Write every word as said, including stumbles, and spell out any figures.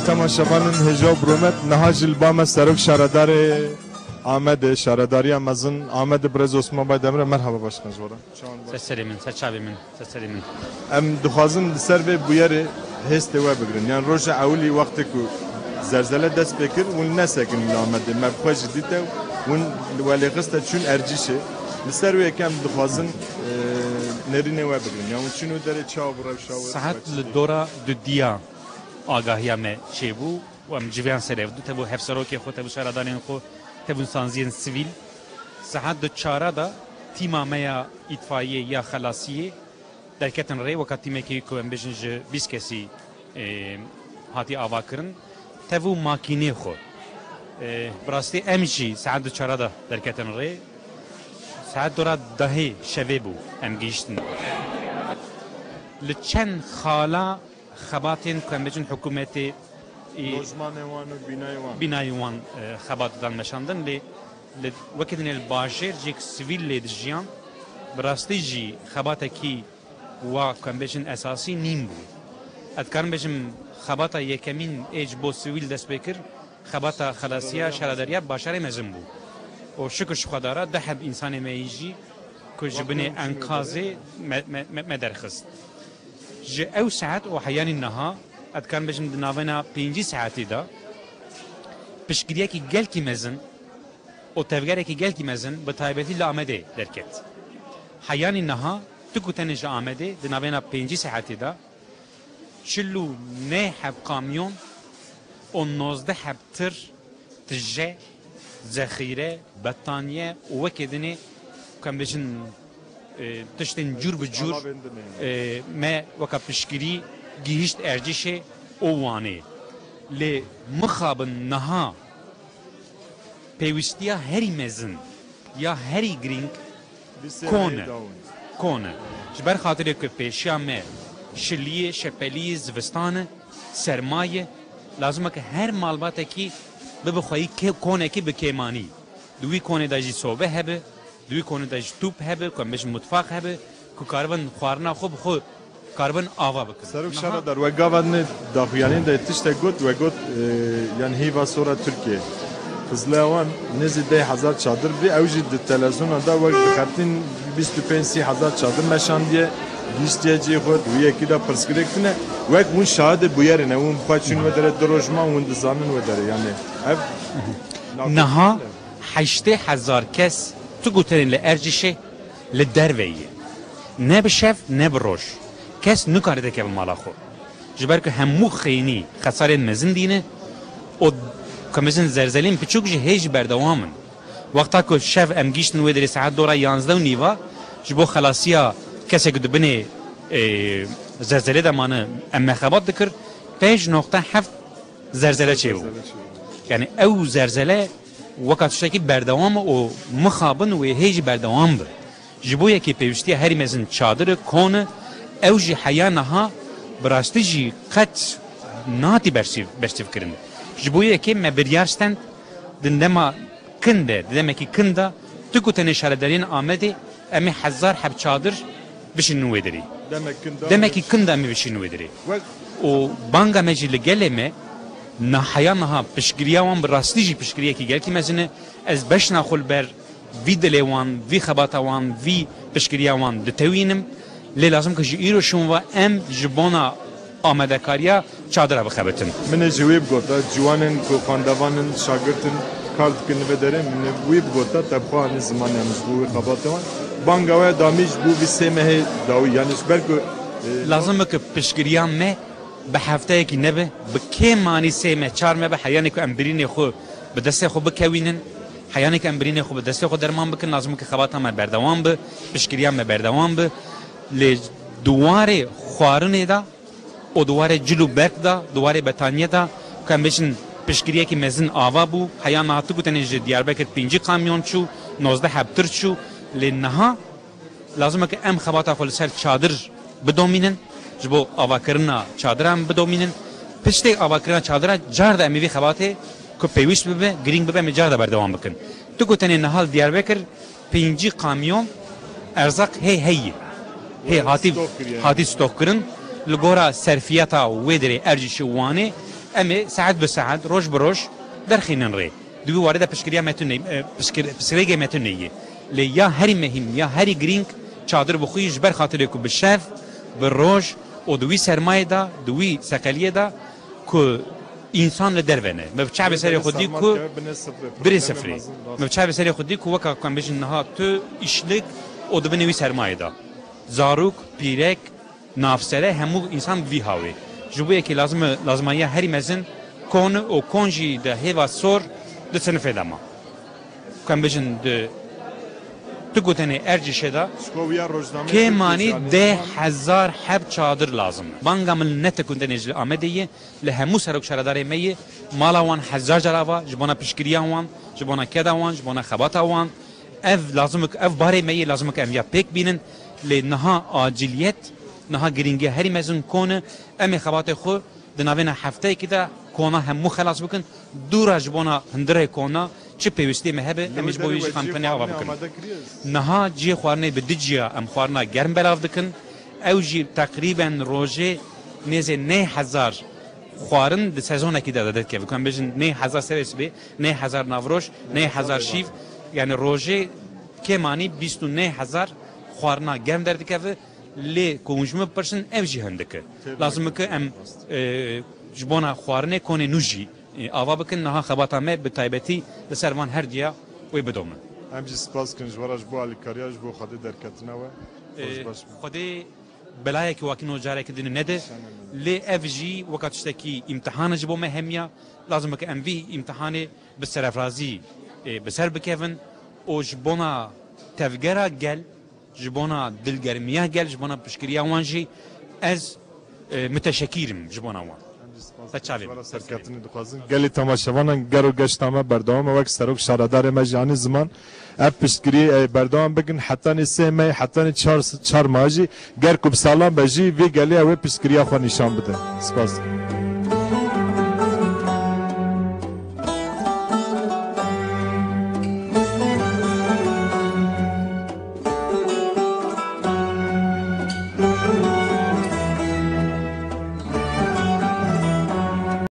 Temaşevanên hêja û birûmet, niha jî li ba me Serok Şaredarê Amedê, Şaredariya Mezin Amedê Birêz Osman Baydemir e. Merhaba başkan ji we re. Çawan baş? Ser serê min, ser çavê min, ser serê min. Em dixwazin li ser vê bûyerê hêstê we bigirin. Yan roja ewilî wextê ku zelzele dest pê kir, hûn nesekin li Amedê. Me bi xwe jî dîte, hûn welêxiste çûn Ercîşê. Li ser wê yekê em dixwazin, e, nêrînê we bigirin. Yan hûn çûn wê derê çawa bû rewşa we? Saet li dora dudiya agahiya me çêbû û em civiyan ser ev. Du tevû hevserokê xwe, tevû şaredarên xwe, tevû sanziyên sivîl. Saet du çara de tîma me ya îtfaiyê ya xelasiyê derketin rê, weka tîmekî ku em bêjin ji bîst kesî, e, hatî avakirin. Tevû makînê xwe. E, bi rastî em jî saet du çara de derketin rê. Saet dora dehê şevê bû em gihîştin. Li çend xala xebatên ku em bêjin hikûmetê ê Lojmanê wan û bînayê wan. Bînayê wan, e, xebat dan meşandin, lê li, wekî dinê li bajêr cêk sivîl lê dijiyan, bi rastî jî xebatekî wa ku em bêjin esasî nîn bû. Ez dikarim bêjim xebata yekemîn ê ji bo sivîl dest pê kir, xebata xelasiya şaredariya bajarê mezin bû. Û şikir ji Xwedara du heb însanê me yî jî ku ji binê enkazê me, me, me, me derxist. Ji ew saet û heyanî niha, ez dikarim bêjim di navbêna pêncî saetî de, piştgiriyekî gelkî mezin û tevgerekî gelkî mezin, bi taybetî li Amedê derket. Heyanî niha, tu ku tenê ji Amedê, di navbêna pêncî saetî de, çil û neh heb kamyon û nozdeh heb tir, tije, zexîre, betaniye û wekî dinê, ku em bêjin, e, tiştên cûr bi cûr, e, me weka piştgirî gihîşt Ercîşê û Wanê. Lê mixabin niha pêwîstiya herî mezin ya herî girîng kon e. Kon e. Ji ber xatirê ku pêşiya me şiliyê, şepeliyê, zivistan e, serma ye, lazim e ku her malbatekî bibe xweyî ke-, konekî bi kêmanî. Di wî konê de jî sobe hebe, di wî konê de jî tûp hebe, ku em bêjin mutfaq hebe, ku karibin xwarina xwe bi xwe karibin ava bikin. Serok Şaredar, we gava ne daxuyanî de tiştek got, we got, e, yan hîva sora Tirkiye. Xizleya wan nêzî deh hezar çadir bî, ew jî di televizyona de wek dixebitîn bîst û pênc sî hezar çadir meşandiye, gihîştiye cihê xwe, di wî yekî de pirsgirêk tune. Wek hûn şahidê bûyerê ne, hûn bi xwe çûn wê derê du roj man, hûn dizanin wê derê. Yanî ev Niha heştê hezar kes tu ku tenê li Ercîşê li derve ye. Ne bi şev ne bi roj. Kes nikare dikeve mala xwe. Ji ber ku hemû xênî xesarên mezin dîne û ku mezin zerzelên piçûk jî hê jî berdewam in. Wexta ku şev em gihîştin wê derê saet dora yanzdeh û nîva, ji bo xelasiya kesê ku di binê, e, zerzelê de mane em me xebat dikir, pênc noqte heft zerzele çêbû. Zerzele çêbû. Yani ew zerzele weka tiştekî berdewam e û mixabin wê hê jî berdewam be. Ji bo yekê pêwîstiya herî mezin çadir e, kon e, ew jî heya niha bi rastî jî qet nahatî bersiv-, bersivkirin. Ji bo yekê me biryar stend di dema kin de, di demekî kin de, tu ku tenê şaredariyên Amedê, em ê hezar heb çadir bişînin wê derê. Demek kin de Demekî kin de em ê bişînin wê derê. Wek Û banga me jî li gelê me, niha, heya niha piştgiriya wan bi rastî jî piştgiriyekî gelkî mezin e. Ez beşna xwe li ber vî dilê wan, vî xebata wan, vî piştgiriya wan ditewînim. Lê lazim ke ji îro şûn ve em ji bona amadekariya çadira bixebitin. Min ê ji wî bigota, ciwanên ku xwendevan in, şagirt in, kar dikin li vê derê, min ê wî bigota, te bi xwe anî zimanê em ji bo wî xebatê wan. Banga we damî ji bo vî sê mehê dawî, yanî ji ber ku, e, Lazim e ku piştgiriya me bi hefteyekî nebe, bi kêmanî sê meh, çar meh be, heyanê ku em birînê xwe bi destê xwe bikewînin, heyanê ku em birînê xwe bi destê xwe derman bikin, lazim e ku xebata me berdewam be, piştgiriya me berdewam be. Lê di warê xwarinê de û di warê cil û berg de, di warê betaniyê de, ku em bêjin piştgiriyekî mezin ava bû, heya niha tu ku tenê ji Diyarbekir pêncî kamyon çû, nozdeh heb tir çû, lê niha lazim e ku em xebata xwe li ser çadir bidomînin, ji bo avakirina çadiran bidomînin. Piştê avakirina çadira car de em ê vî xebatê ku pêwîst bibe, girîng bibe, em ê car de berdewam bikin. Tu ku tenê niha li Diyarbekir pêncî kamyon erzaq hê heye. Hê hatî, Stok kiriye. Hatî stok kirin. Li gora serfiyeta wê derê Ercîşê Wanê Em ê saet bi saet, roj bi roj derxînin rê. Di wî warê de piştgiriya me tune, e, piştgir-, piştgirêgê me tune ye. Lê ya herî mehîm, ya herî girîng çadir bi xwe yî ji ber xatirê ku bi şev, bi roj û di wî sermayê de, di wî seqeliyê de ku însan li derve ne. Me bi çavê serê xwe dî ku birê sifrê. Me bi çavê serê xwe dî ku weka ku em bêjin niha tu îşlik û di binê wî sermayê de. Zarok, pîrek, navsere hemû însan bi vî hawê. Ji bo yekê lazim e, lazimaniya herî mezin kon û kon jî di hêva sor di sinifê de ma. Ku em bêjin di tu gotenê Ercîşê de kêmanî deh hezar heb çadir lazim e. Banga min ne ti gotenê ji Amedê ye, li hemû serok şaredarê me ye, mala wan hezar car ava ji bona piştgiriya wan, ji bona keda wan, ji bona xebata wan. Ev lazim e, ev barê me yê, lazim e em ya pêk bînin. Lê niha aciliyet, niha girîngiya herî mezin kon e. Em ê xebatê xwe di navêna hefteyekî de kona hemû xelas bikin. Dûra ji bona hundirê kona çi pêwîstiyê me hebe, em ê ji bo wî jî xanpene ava bikin. Niha cihê xwarinê bi du ciya em xwarina germ belav dikin. Ew jî teqrîben rojê nêzê neh hezar xwarin di sezonekî de derdikeve. Ku em bêjin neh hezar serê sibê, neh hezar navroj, neh hezar şîv, yani rojê kêmanî bîst û neh hezar xwarina germ derdikeve. Lê ku hûn ji min bipirsin, ev jî hindik e. Lazim e ku em, e, ji bona xwarinê konê nû jî, e, ava bikin. Niha xebata me bi taybetî li ser van her diya wê bidome. Em jî spas dikin ji we re, ji bo alîkariya, ji bo Xwedê derketina we. E, Xweş baş bin. Xwedê belayekî wakî no carekî din nede. Lê ev jî weka tiştekî îmtihan e ji bo me hemiya. Lazim e ku em vî îmtihanê bi serefrazî, e, bi ser bikevin û ji bona tevgera gel, ji bona dilgermiya gel, ji bona piştgiriya wan jî ez, e, miteşekîr im ji bona wan. Em jî spas Te çavê dikin, ji we re serketinê dixwazin. Gelî temaşevanan, gero geşta me berdewam e, wek serok şaredarê me jî anî ziman. Ev piştgirî, e, berdewam bikin, hetanî sê meh, hetanî çar, çar mah jî, ger ku bi salan be jî, vê gelê ew ê piştgiriya xwe nîşan bide. Spas dikim.